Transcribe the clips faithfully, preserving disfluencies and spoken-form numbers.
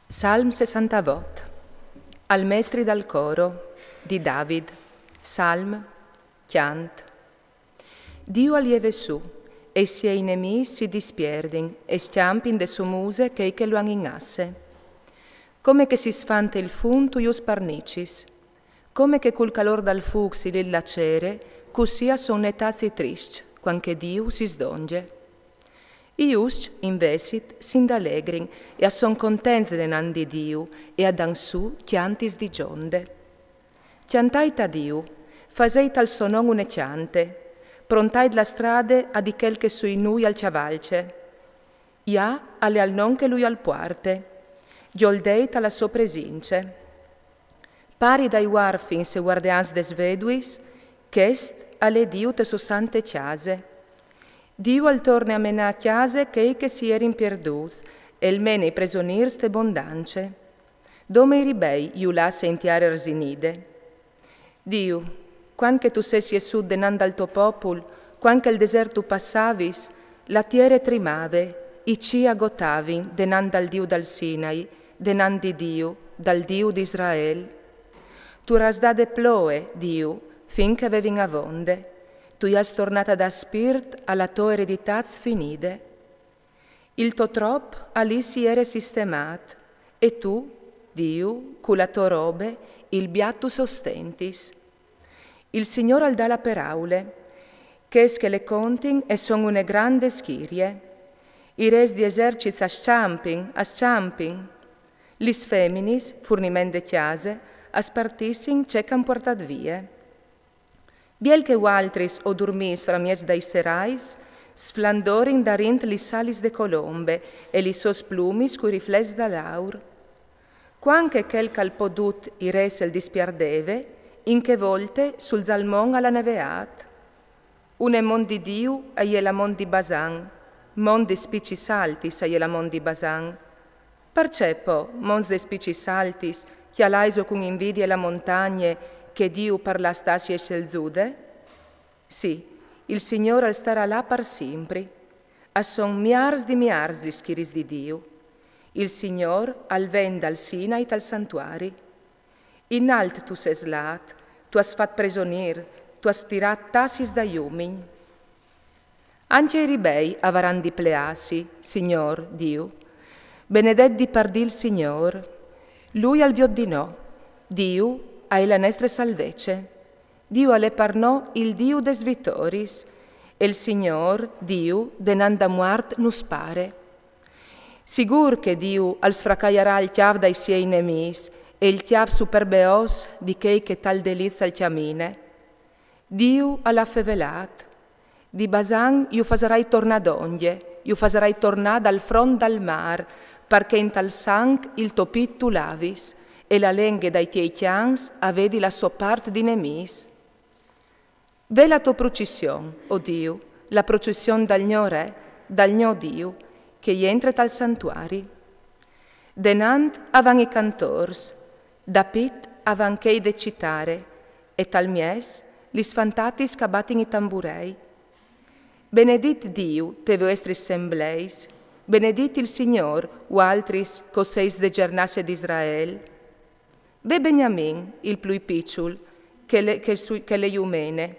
Salm sessantavot. Al mestri dal coro, di David. Salm, cjant. Diu al jeve su, e i siei nemîs si dispierdin, e scjampin de sô muse chei che lu àn inasse. Come che si sfante il fum, tu ju sparnicis. Come che cul calôr dal fûc si lid la cere, cussì a son netâts i triscj, cuant che Diu si sdonge. I juscj, invezit, si indalegrin e a son contents denant di Diu e a dan su cjantis di gjonde. Cjantait a Diu, faseit al so non une cjante, prontait la strade a di chel che sui nûi al cjavalce. Ja al è al non che lui al puarte, gjoldeit a la sô presince. Pari dai uarfins e guardeans des veduis, chest al è Diu te sô sante cjase. Diu al torne a menâ a cjase chei che si jerin pierdûts, e al mene i presonîrs te bondance. Dome i ribei ju lasse in tiere arsinide. Diu, cuant che tu sês jessût denant dal to popul, cuant che il desert tu passavis, la tiere e trimave, i cîi a gotavin denant dal Diu dal Sinai, denant di Diu, dal Diu di Israel. Tu âs dade ploie, Diu, fin che a vevin avonde. Tu i âs tornât a dâ spirt a la tô ereditât sfinide. Il to trop alì si jere sistemât, e tu, Diu, cu la tô robe, il biât tu sostentis. Il Signôr al dà la peraule. Chês che le contin e son une grande schirie. I rês di esercits a scjampin, a scjampin. Lis feminis, furniment de cjase, a spartissin ce che a àn puartât vie. Biel che vualtris o durmîs framieç dai serais, sflandorin darint lis alis de colombe e lis sôs plumis cui riflets dal aur. Cuant che chel che al pò dut i rês al dispiardeve, in chê volte sul zalmon al à neveât. Une mont di Diu e je la mont di Basan, mont des piçis altis e je la mont di Basan. Parcè po, monts des piçis altis, cjalaiso cun invidie la montagne che Diu par lâ sta si è scelzude? Sì, il Signôr al starà là par simpri. A son miârs di miârs lis schiris di Diu. Il Signôr al ven dal Sinai tal santuari. In alt tu sês lât, tu âs fat presonîr, tu âs tirât tassis dai umigns. Ancje i ribei a varan di pleâsi, Signôr Diu. Benedet di pardì il Signôr. Lui al viôt di nô. Diu a è la nestre salvece. Diu al è par nô il Diu des vitoris. E il Signôr, Diu, denant da muart nus pare. Sigûr che Diu al sfracaiarà il cjâf dai siei nemîs e il cjâf superbeôs di chei che tal deliç al cjamine. Diu al à fevelât. Di Basan ju fasarai tornâ dongje, ju fasarai tornâ dal front dal mâr, parcè intal sanc il to pît tu lavis, e la lenghe dai tiei cjans a vedi la sô part di nemîs. Ve la tô procession, o Diu, la procession dal gno Re, dal gno Diu, che jentre tal santuari. Denant a van i cantôrs, dapit a van chei de citare, e tal mies lis fantatis che a batin i tamburei. Benedit Diu te vuestris sembleis, benedit il Signôr, vualtris che o seis de gjernasse di Israel. Ve Benjamin, il plui piçul, che le, che su, che le jumene,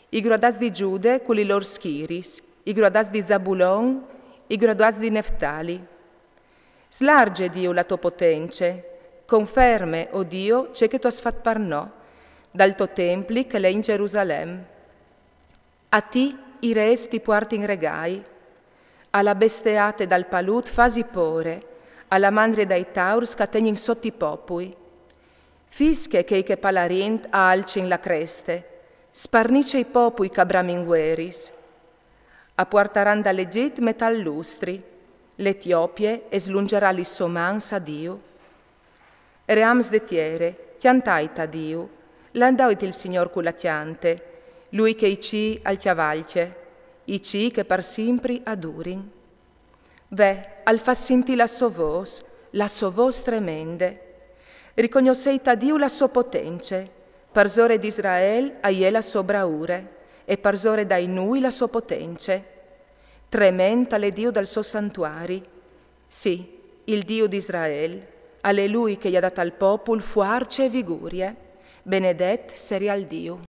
i gruadats di Giude cu li lôr schiris, i gruadats di Zabulon, i gruadats di Neftali. Slarge, Diu, la tô potence, conferme, o Diu, ce che tu âs fat par nô, dal to templi che l'è in Gjerusalem. A ti i rês ti puartin regai, a la besteate dal palût fasi pôre, a la mandrie dai taurs che a tegnin sot i popui. Fis che chei che palarint a alcin la creste, sparnice i popui che a bramin vueris. A puartaran dal Egjit metal lustri, l'Etiopie e slungjarà lis sôs mans a Diu. Reams de tiere, cjantait a Diu, laudait il Signôr cu la cjante, lui che i cîi al cjavalce, i cîi che par simpri a durin. Ve, al fâs sintî la sô vôs, la sô vôs tremende. Ricognosseit a Diu la sô potence, parsore di Israel a je la sô braure, e parsore dai nûi la sô potence. Trement al è Diu dal so santuari. Sì, il Diu di Israel, Al è lui che i à dat al popul fuarce e vigurie. Benedet seri al Diu.